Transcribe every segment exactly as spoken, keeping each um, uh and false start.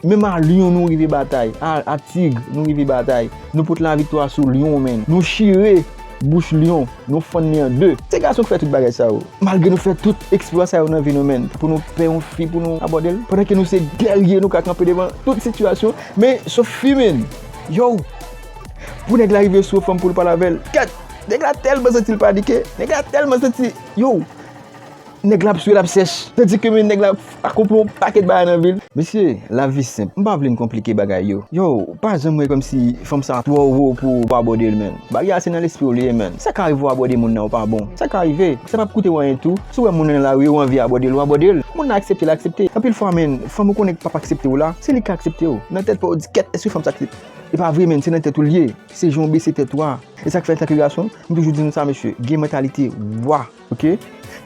Menm a lyon nou rive batay, a, a tig nou rive batay. Nou pote laviktwa sou lyon, menn. Nou chire bouch lyon, nou fann li an de. Se gason ki fè tout bagay sa yo. Malgre nou fè tout eksplwa sa yo nan vi nou, menn, pou nou pè yon fi, pou nou abòde l. Pandan ke nou se gèrye, nou ka kanpe devan tout sitiyasyon. Men, sof fi, menn. Yo! Pou nèg la rive sou fanm pou l pale avè l. Kèt! Nèg la tèlman santi l panike. Nèg la tèlman santi, yo! Nèg la ap swe, l ap sèch. Tandike, men, nèg la akonpli yon pakèt bagay nan vi l. Mesye, lavi senp. M pa vle n konplike bagay yo. Yo, pa janm wè kòmsi fanm sa twò wo pou w abòde l, menn. Baryè a se nan lespri w li ye, menn. Sa ka rive w abòde moun nan, ou pa bon. Sa ka rive. Sa p ap koute w anyen tou. Si w wè moun nan nan lari, ou anvi abòde l, ou abòde l. Moun nan aksepte, l aksepte. Anpil fwa, menn, fanm ou konnen k p ap aksepte w la, se li k ka aksepte w. Nan tèt pa w, ou di, kèt, èske fanm sa aksepte? E pa vre, menn, se nan tèt ou l ye. Se jan w bese tèt ou a. E sa k fè, antanke gason, m toujou di nou sa, mesye, gen mantalite wa. Ok?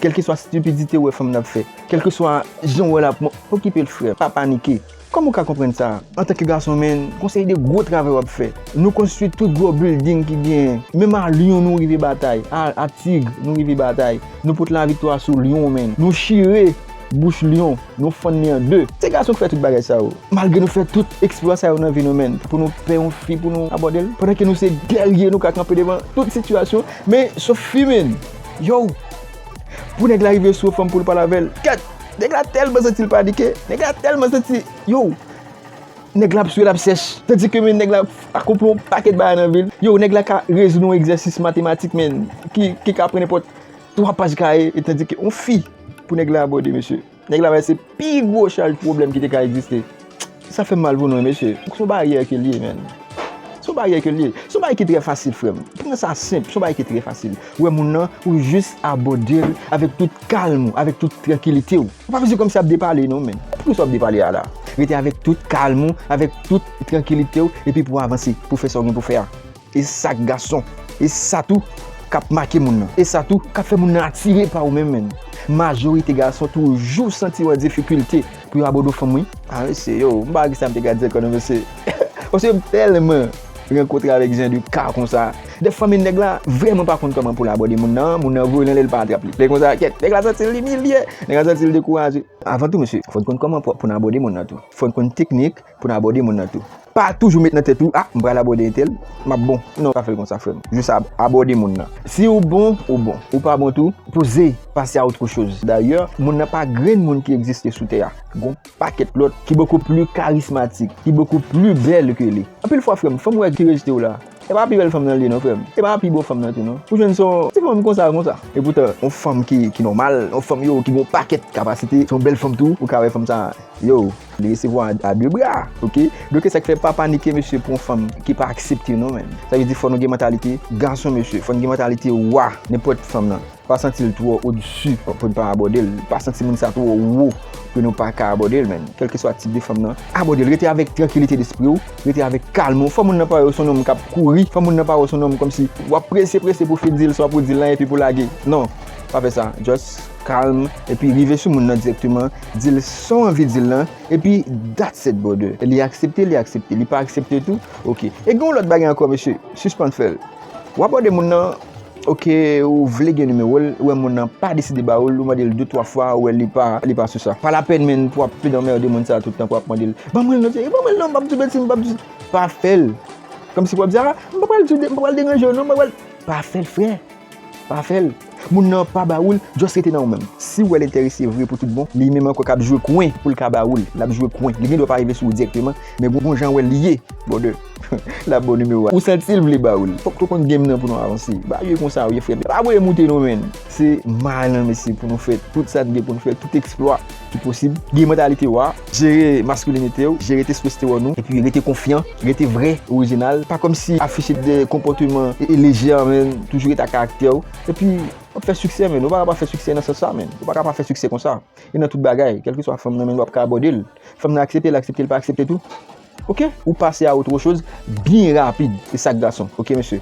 Kèlkeswa estipidite w wè fanm nan ap fè, kèlkeswa jan w wè l ap, okipe l, frè, pa panike. Kòman w ka konprann sa? Antanke gason, menn, gon seri de gwo travay w ap fè. Nou konstwi tout gwo bilding ki genyen. Menm a lyon nou rive batay, a, a tig nou rive batay. Nou pote laviktwa sou lyon, menn. Nou chire bouch lyon, nou fann li an de. Se gason ki fè tout bagay sa yo. Malgre nou fè tout eksplwa sa yo nan vi nou, menn, pou nou pè yon fi, pou nou abòde l. Pandan ke nou se gèrye, nou ka kanpe devan tout sitiyasyon. Men, sof fi, menn. Yo! Pou nèg la rive sou fanm pou l pale avè l. Kèt! Nèg la tèlman santi l panike. Nèg la tèlman santi, yo! Nèg la ap swe, l ap sèch. Tandike, men, nèg la akonpli yon pakèt bagay nan vi l. Yo, nèg la ka rezoud yon egzèsis matematik, menn, ki, ki ka pran nenpòt twa paj kaye, e tandike yon fi, pou nèg la abòde, mesye. Nèg la bay se pi gwo chaj pwoblèm ki te ka egziste. Sa fè m mal pou nou, mesye. Se yon baryè ke l ye, menn. Se yon baryè ke l ye. Se yon bagay ki trè fasil, frè m. Pran sa senp, se yon bagay ki trè fasil. Ou wè moun nan, ou jis abòde l avèk tout kalm ou, avèk tout trankilite w. Ou pa bezwen kòmsi ap depale, non, menn. Poukisa w ap depale a la? Rete avèk tout kalm ou, avèk tout trankilite w, epi pou w avanse, pou w fè sa w gen pou fè a. E sa k gason. E sa tou k ap make moun nan. E sa tou k ap fè moun nan atire pa ou menm, menn. Majorite gason toujou santi yo an difikilte pou yo abòde yon fanm, wi. A, mesye, yo, m pa wè kisa m te ka di ankò non, mesye. Paske m tèlman rankontre avèk jan de ka konsa. Dèfwa menm nèg la vrèman pa konn kòman pou l abòde moun nan, moun nan voye l anlè, l pa atrap li. Lè konsa, kèt, nèg la santi l imilye, nèg la santi l dekouraje. Avan tou, mesye, fò n konn kòman pou, pou n abòde moun nan tou. Fò n konn teknik pou n abòde moun nan tou. Pa toujou met nan tèt ou, a, m pral abòde entèl, m ap bon. Non, pa fè l konsa, frè m. Jis ab-, abòde moun nan. Si ou bon, ou bon. Ou pa bon tou, poze, pase a autre chose. Dayè, moun nan pa grenn moun ki egziste sou tè a. Gon pakèt lòt ki bokou pli karismatik, ki bokou pli bèl ke li. Anpil fwa, frè m, fanm ou wè ki rejte w la, e pa pi bèl fanm nan li ye non, frè m. E pa pi bo fanm nan tou non. Ou jwenn se yon ti fanm konsa, konsa. E poutan, yon fanm ki, ki nòmal, yon fanm yo ki gon pakèt kapasite, se yon bèl fanm tou, ou ka wè fanm sa, yo, li resevwa a, a de bra, ok? Donk, e sa k fè pa panike, mesye, pou yon fanm ki pa aksepte w non, menn. Sa vle di fò nou gen mantalite gason, mesye. Fò n gen mantalite wa, nenpòt fanm nan. Pa santi l twò odsi pou n pa abòde l. Pa santi moun sa twò wo pou nou pa ka abòde l, menn. Kèlkeswa tip de fanm nan, abòde l. Rete avèk trankilite despri w, rete avèk kalm ou. Fò moun nan pa wè w se yon nonm k ap kouri. Fò moun nan pa wè w se yon nonm kòmsi w ap prese, prese pou fin di l sa w ap di l lan epi pou lage. Non, pa fè sa. Just kalm, epi rive sou moun nan dirèkteman. Di l sa w anvi di l lan, epi that's it, brother. Li aksepte, li aksepte. Li pa aksepte tou, ok. E gen yon lòt bagay ankò, mesye. Sispann fè l. W abòde moun nan, ok, ou vle gen nimewo l, ou wè moun nan pa deside ba ou l, ou mande l de twa fwa, ou wè li pa, li pa sou sa. Pa lapèn, menn, pou w ap pede anmède moun sa a tout tan, pou w ap mande l, ban mwen l non, cheri, ban mwen l non, m p ap di w betiz, m p ap di w, pa fè l. Kòmsi pou w ap di, a, m pa pral di w de, m pa pral deranje w non, m pa pral, pa fè l, frè. Pa fè l. Moun nan pa ba ou l, just rete nan ou menm. Si w wè l enterese vre pou tout bon, li menm ankò k ap jwe kwen pou l ka ba ou l. L ap jwe kwen. Li gen dwa pa rive sou ou dirèkteman, men gon, gon jan w wè l ye, brother. L ap ba w nimewo a. Ou santi l vle ba ou l. Fòk nou konn game nan pou nou avanse. Pa jwe konsa, wi, frè m. Pa voye moute non, menn. Se malè, mesye, pou nou fè tout sa n gen pou n fè, tout eksplwa ki posib. Gen mantalite w a, jere maskilinite w, jere testostewòn ou, epi rete konfyan, rete vrè, orijinal. Pa kòmsi afiche de konpòteman e, e lejè, menn, toujou rete ak karaktè w. Epi, w ap fè siksè, menn. Ou pa ka pa fè siksè nan sans sa, menn. Ou pa ka pa fè siksè konsa. E nan tout bagay, kèlkeswa fanm nan, menn, w ap ka abòde l. Fanm nan aksepte, l aksepte, l pa aksepte tou. Ok? Ou pase a autre chose byen rapid. E sa k gason. Ok, mesye?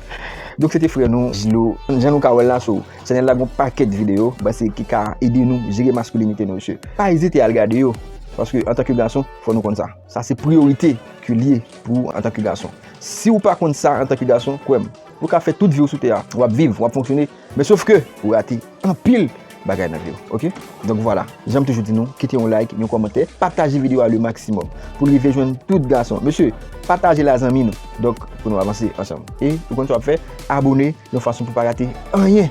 Donk, se te frè nou, Jilo. Jan nou ka wè l la, sou chanèl la, gon pakèt videyo, m panse, ki ka ede nou jere maskilinite nou, mesye. Pa ezite al gade yo. Paske, antanke gason, fò nou konn sa. Sa se priyorite ke l ye pou ou antanke gason. Si w pa konn sa antanke gason, kwè m, ou ka fè tout vi w sou tè a. W ap viv, w ap fonksyone. Men sof ke ou rate anpil bagay nan vi w, oke? Donk vwala, jan m toujou di nou, kite yon like, yon kòmantè, pataje videyo a le maksimòm pou l rive jwenn tout gason. Mesye, pataje l a zanmi nou. Donk, pou nou avanse ansanm. E ou konn sa w ap fè, abone yon fason pou pa rate anyen.